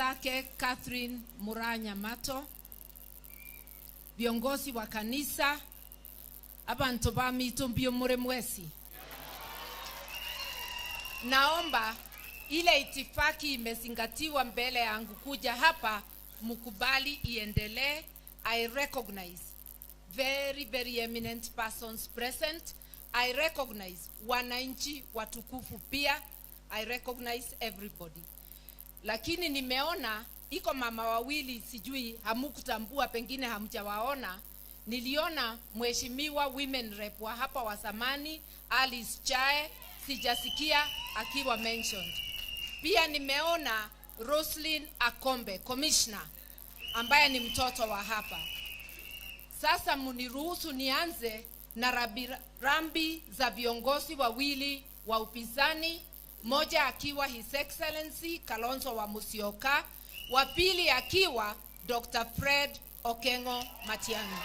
zake Catherine Moraa Nyamato, viongozi wa kanisa, abantu ba mitumbio mure mwesi. Naomba ile itifaki imezingatiwa mbele yangu kuja hapa, mukubali iendelee. I recognize very, very eminent persons present. I recognize wananchi watukufu pia. I recognize everybody. Lakini nimeona iko mama wawili, sijui hamukutambua, pengine hamjawaona. Niliona mheshimiwa women rep wa hapa wa zamani Alice Chae, sijasikia akiwa mentioned. Pia nimeona Roslyn Akombe, commissioner, ambaye ni mtoto wa hapa. Sasa muniruhusu nianze na rambi za viongozi wawili wa upinzani, moja akiwa His Excellency Kalonzo wa Musyoka, wa pili akiwa Dr. Fred Okengo Matiang'i.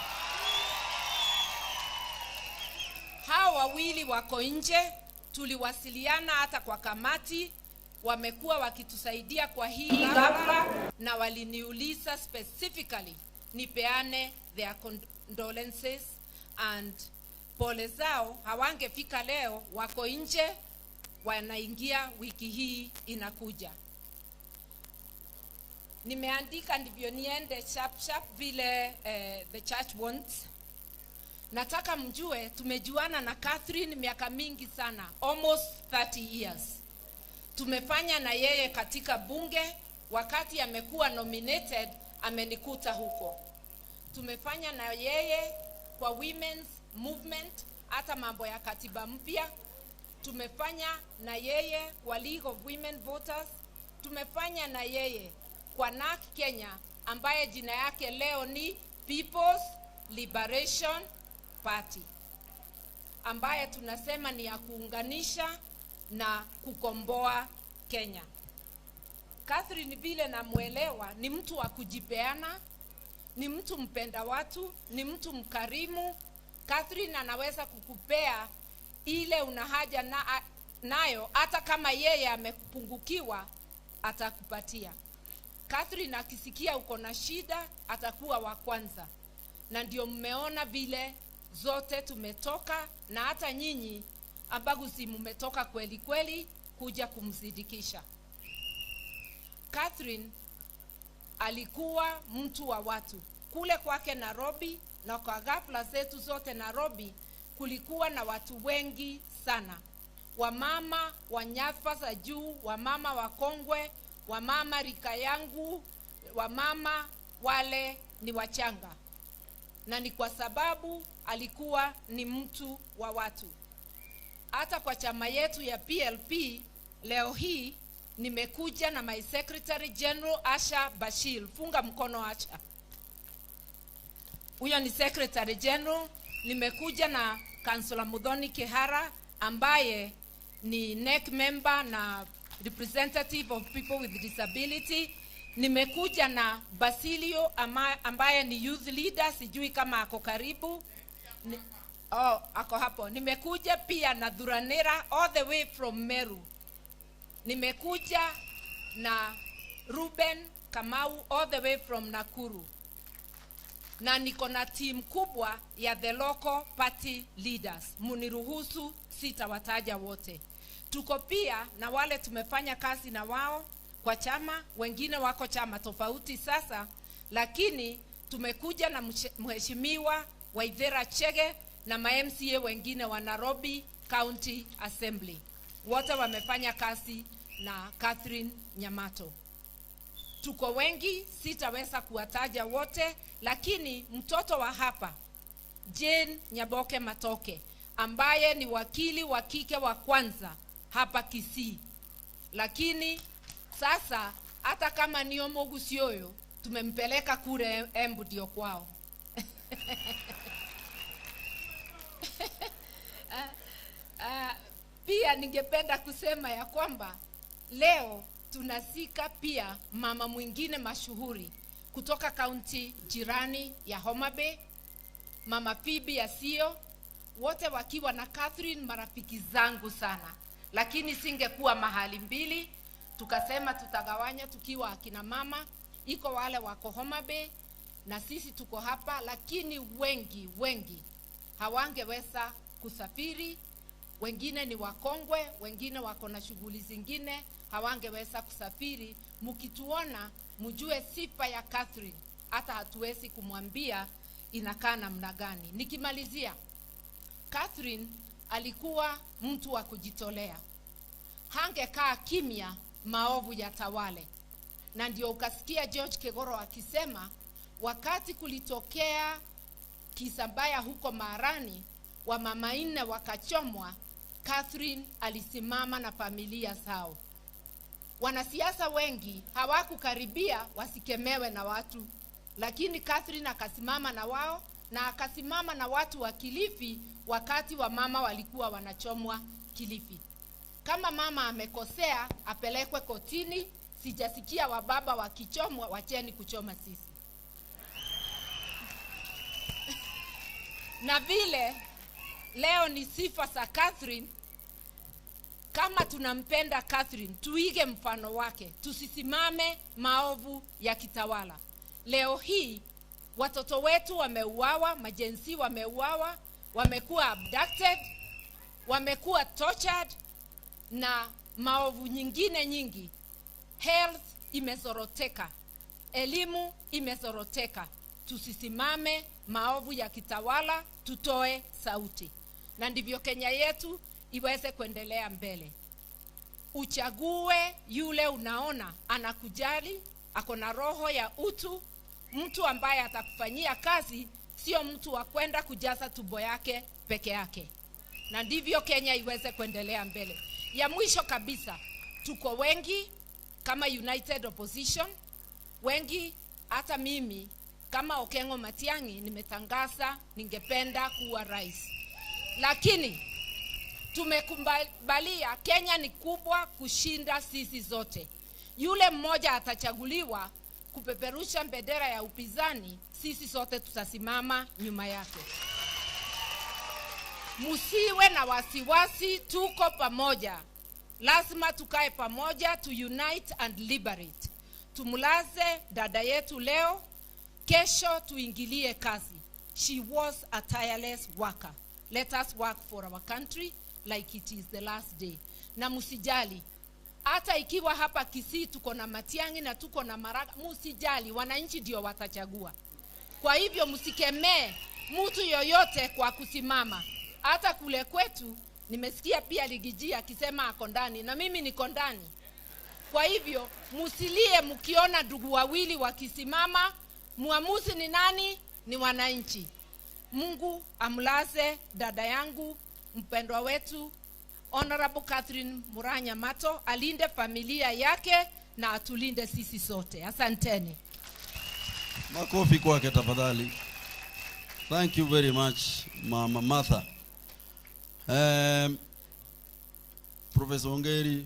Hawa wawili wako nje, tuliwasiliana hata kwa kamati, wamekuwa wakitusaidia kwa hii ghafla, na waliniuliza specifically nipeane their condolences and pole zao. Hawangefika leo, wako nje, wanaingia wiki hii inakuja. Nimeandika ndivyo niende sharp sharp vile the church wants. Nataka mjue tumejuana na Catherine miaka mingi sana, almost 30 years. Tumefanya na yeye katika bunge, wakati amekuwa nominated amenikuta huko. Tumefanya na yeye kwa women's movement, hata mambo ya katiba mpya. Tumefanya na yeye kwa League of Women Voters. Tumefanya na yeye kwa NARC Kenya, ambaye jina yake leo ni People's Liberation Party, ambaye tunasema ni ya kuunganisha na kukomboa Kenya. Catherine vile namuelewa, ni mtu wa kujipeana, ni mtu mpenda watu, ni mtu mkarimu. Catherine anaweza kukupea ile una haja nayo, hata kama yeye amepungukiwa atakupatia. Catherine akisikia uko na shida atakuwa wa kwanza. Na ndio mmeona vile zote tumetoka, na hata nyinyi Abagusi mmetoka kweli kweli kuja kumzidikisha. Catherine alikuwa mtu wa watu. Kule kwake Nairobi na kwa ghafla zetu zote Nairobi kulikuwa na watu wengi sana. Wamama wa nyadhifa za juu, wamama wakongwe, wamama rika yangu, wamama wale ni wachanga. Na ni kwa sababu alikuwa ni mtu wa watu. Hata kwa chama yetu ya PLP leo hii nimekuja na my Secretary General Asha Bashir. Funga mkono Asha. Huyo ni Secretary General. Nimekuja na Councillor Muthoni Kihara ambaye ni NEC member na representative of people with disability. Nimekuja na Basilio ambaye ni youth leader, sijui kama ako karibu. Ako hapo. Nimekuja pia na Dhuranera all the way from Meru. Nimekuja na Ruben Kamau all the way from Nakuru. Na niko na team kubwa ya the local party leaders. Muniruhusu sitawataja wote. Tuko pia na wale tumefanya kazi na wao kwa chama, wengine wako chama tofauti sasa, lakini tumekuja na mheshimiwa Waithera Chege na ma MCA wengine wa Nairobi County Assembly. Wote wamefanya kazi na Catherine Nyamato. Tuko wengi, sitaweza kuwataja wote, lakini mtoto wa hapa Jane Nyaboke Matoke ambaye ni wakili wa kike wa kwanza hapa Kisii. Lakini sasa hata kama ni Omogusioyo tumempeleka kule Embu ndio kwao. Pia ningependa kusema ya kwamba leo tunasika pia mama mwingine mashuhuri kutoka kaunti jirani ya Homa Bay, Mama Phoebe Asio, wote wakiwa na Catherine, marafiki zangu sana. Lakini singekuwa mahali mbili. Tukasema tutagawanya tukiwa akina mama, iko wale wako Homa Bay na sisi tuko hapa, lakini wengi wengi hawangeweza kusafiri. Wengine ni wakongwe, wengine wako na shughuli zingine, hawangeweza kusafiri. Mkituona mjue sifa ya Catherine, hata hatuwezi kumwambia inakaa namna gani. Nikimalizia, Catherine alikuwa mtu wa kujitolea, hangekaa kimya maovu ya tawale. Na ndio ukasikia George Kegoro akisema wakati kulitokea kisa mbaya huko Marani, wamama 4 wakachomwa, Catherine alisimama na familia zao. Wanasiasa wengi hawakukaribia wasikemewe na watu, lakini Catherine akasimama na wao na akasimama na watu wa Kilifi wakati wa mama walikuwa wanachomwa Kilifi. Kama mama amekosea apelekwe kotini. Sijasikia wababa wakichomwa, wacheni kuchoma sisi. Na vile leo ni sifa za Catherine. Kama tunampenda Catherine, tuige mfano wake, tusisimame maovu ya kitawala. Leo hii watoto wetu wameuawa, majensi wameuawa, wamekuwa abducted, wamekuwa tortured na maovu nyingine nyingi. Health imezoroteka, elimu imezoroteka. Tusisimame maovu ya kitawala, tutoe sauti. Na ndivyo Kenya yetu iweze kuendelea mbele. Uchague yule unaona anakujali, ako na roho ya utu, mtu ambaye atakufanyia kazi, sio mtu wa kwenda kujaza tumbo yake peke yake. Na ndivyo Kenya iweze kuendelea mbele. Ya mwisho kabisa, tuko wengi kama United Opposition, wengi hata mimi kama Okengo Matiang'i nimetangaza ningependa kuwa rais. Lakini tumekubalia Kenya ni kubwa kushinda sisi zote. Yule mmoja atachaguliwa kupeperusha bendera ya upinzani, sisi sote tutasimama nyuma yake. Musiwe na wasiwasi, tuko pamoja. Lazima tukae pamoja, to unite and liberate. Tumulaze dada yetu leo, kesho tuingilie kazi. She was a tireless worker. Let us work for our country like it is the last day. Na musijali, hata ikiwa hapa Kisii tuko na Matiang'i na tuko na Maraga, musijali, wananchi ndio watachagua. Kwa hivyo msikemee mtu yoyote kwa kusimama. Hata kule kwetu nimesikia pia Rigiji akisema ako ndani, na mimi niko ndani. Kwa hivyo msilie mkiona ndugu wawili wakisimama. Muamuzi ni nani? Ni wananchi. Mungu amlaze dada yangu mpendwa wetu Honorable Catherine Muranya Mato, alinde familia yake na atulinde sisi sote. Asanteni. Makofi kwake tafadhali. Thank you very much, Mama Martha. Professor Ongeri.